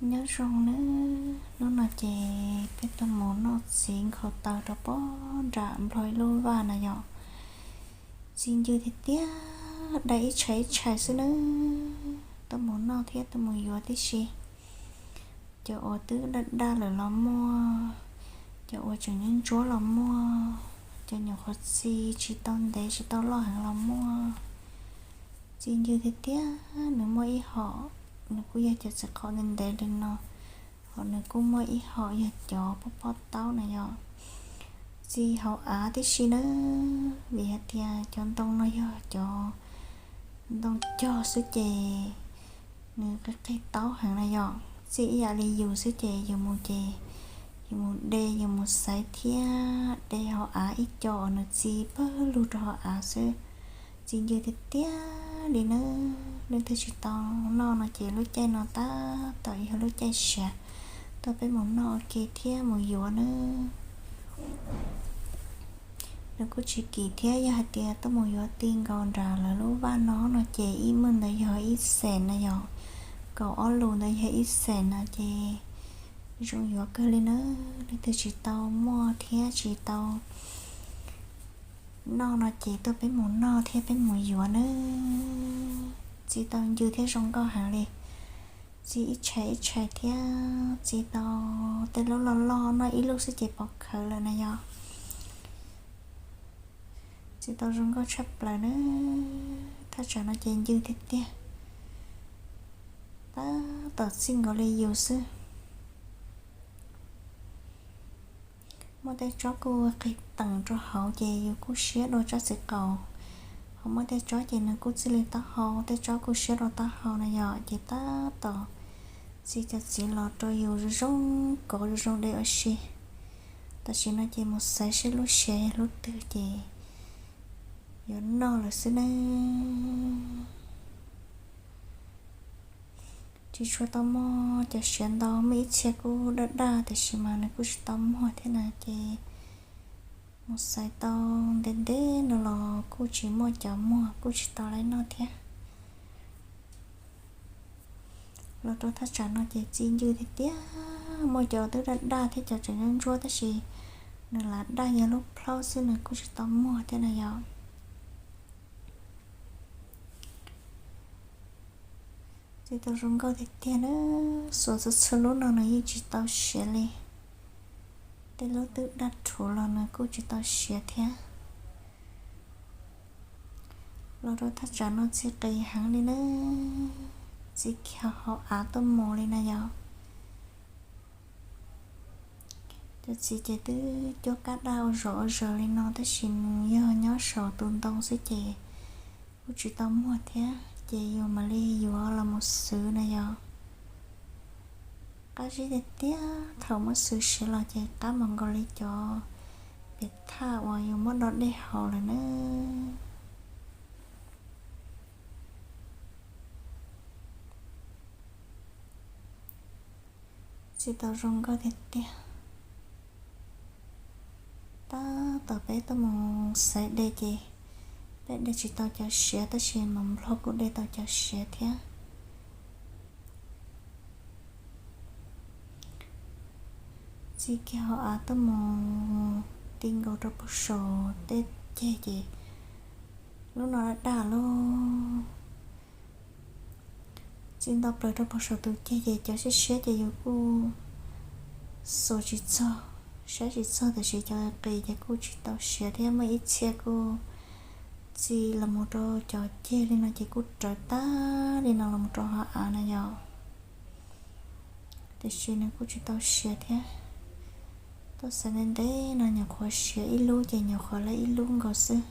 Nyob zoo nawb, hnub no ces peb tuaj mus noj txiv nkhaus taws rau pob nram nplog ib lub vaj na yom. Txi ncw tiag tiag, daj ib tshais ib tshais xwb nawb. Tuaj mus noj thiab tuaj mus yuav tib si. Cov uas twb daj daj lawm los muaj, cov uas tseem nyuaj ntsuab los muaj, cov nyuam qhuav txi tsis tau ntev tsis tau loj heev los muaj. Txi ncw tiag tiag, nws muaj ib hom, nws kuj yog cov txiv qhov ntev ntev li no, hos nws kuj muaj ib hom yog cov pob pob taub na yom. Txi hauv av tib si nawb, vim hais tias cov ntoo no yog cov ntoo cog xwb ces nws qig qig taub heev na yom. Txi ib yam li yus xwb ces yus mus ces yus mus de yus mus xaiv thiab de hauv av ib co uas nws txi pawg lug rau hauv av xwb. Txi ncw tiag tiag li nawb, leej twg tsis tau noj no ces lub caij no tab tom yog lub caij siav, tuaj peb mus noj ua ke thiab mus yuav nawb. Nws kuj tsis kim thiab, yog hais tias tuaj mus yuav ti nkaus nram lawv lub vaj no no ces ib mwj ntawd yog ib xees na yom, kaum ob lus ntawd yog ib xees no ces zoo yuav kawg li nawb. Leej twg tsis tau muaj thiab tsis tau noj no ces tuaj peb mus noj thiab peb mus yuav nawb. Txi tau ncw thiab zoo nkauj heev li. Txi ib tshais ib tshais thiab txi tau tej lub loj loj, noj ib lub xwb ces pov khawv lawm na yom. Txi tau zoo nkauj tshaj plaws nawb. Thaj tsam no ces ncw tiag tiag, tab tom txij nkaus li yus xwb. Muaj tej tsob kuj qig teem rau hauv ces yus kuj siab dua tsob txiv qaus, ho muaj tej tsob ces nws kuj txij li taub hau, tej tsob kuj siab dua taub hau na yom. Ces tab tom txi cov txiv los rau yus zoo zoo kov zoo zoo de ua si. Tam sim no ces mus xaiv seb lub siav yog lub twg ces yuav noj lawm xwb nawb. Tsis tshua tau muaj cov siav ntau, muaj ib txhia kuj daj daj tiam sis mas nws kuj tsis tau muag thiab na ces mus xaiv tau ntev ntev no los kuj tsis muaj cov muag, kuj tsis tau laib noj thiab. Los rau thaj tsam no ces txi ncw tiag tiag, muaj cov twb daj daj thiab cov tseem ntsuab ntsuab tab sis nws lam daj yog lub plhaub xwb, nws kuj tsis tau muag thiab na yom. Txi tau zoo nkauj tiag tiag nawb, xuas txhua txhua lub no nws yeej tsis tau siav li. Tej lub twb daj rhuv los nws kuj tsis tau siav thiab. Los rau thaj tsam no txi qis heev li nawb, txi kiag hauv av tuaj mus li na yom. Cov txiv ces twb cuab kab daj ua zom ua zaws li no tab sis nws yog nyob saum tus ntoo xwb ces kuj tsis tau muag thiab ces yus mam li yuav los mus xwv na yom. Qab zib tiag tiag, thaum muab xwv siav los ces qab mus nkaus li cov piam thaj uas yus muab do dej haus lawm nawb. Txi tau zoo nkauj tiag tiag. Tab tom peb tuaj mus xaiv de ces peb de tsis tau cov siav tab sis mas nplog kuj de tau cov siav thiab. Txi kiag hauv av tuaj mus ti nkaus rau puag saum tej ceg ces lub no daj daj lauj. Txi ntau plaws rau puag saum tus ceg ces cov siab siab ces yus kuj xuas tsis txog, saib tsis txog tiam sis cov qis ces kuj tsis tau siav thiab, muaj ib txhia kuj txi los mus rau cov ceg li no ces kuj rawv tag li no los mus rau hauv av na yom. Tiam sis nws kuj tsis tau siav thiab. Tuaj xaiv ntev ntev no nyuam qhuav siav ib lub ces nyuam qhuav laib ib lub nkaus xwb.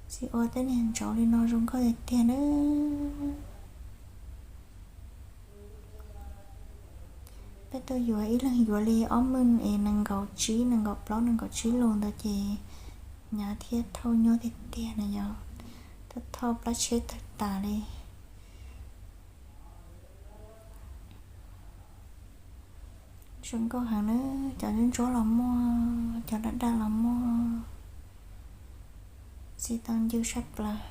Txi ua tej niag ntsauv li no zoo nkauj tiag tiag nawb. Peb tuaj yuav ib leeg yuav li ob mwj es nees nkaum tsib, nees nkaum plaub, nees nkaum tsib lus ntawd ces hnyav thiab thauj nyuaj tiag tiag na yom. Thauj thauj plab tsheb tawg tas li. Zoo nkauj heev nawb, cov ntsuab ntsuab los muaj, cov daj daj los muaj. Txi tau ncw sab plaws.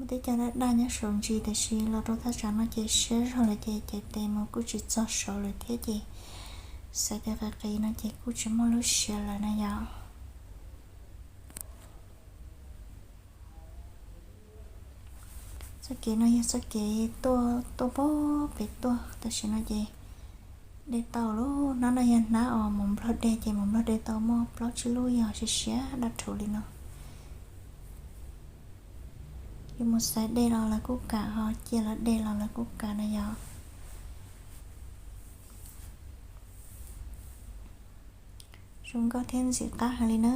Tej cov daj daj nyob saum ntsis, tab sis los rau thaj tsam no ces siab zog lawm ces cev tes mus kuj tsis txog saud lawm thiab ces xaiv tes qis qis no ces kuj tsis muaj lub siav lawm na yom. Txoj kev no yog txoj kev tuaj tuaj pag pem tuaj, tam sim no ces dej tau lub hnab no yog hnab uas mus nplog dej ces mus nplog dej tau muaj plaub tsib lub yog siav siav daj rhuv li no. Yuav mus xaiv dej los lawv kuj kam, ho cia lawv dej los lawv kuj kam na yom. Zoo nkauj thiab ntxim qab heev li na.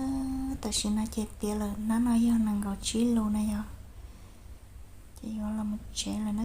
Tam sim no ces tiav lawm, hnab no yog nees nkaum tsib lus na yom. Ces yuav los mus tsev lawm.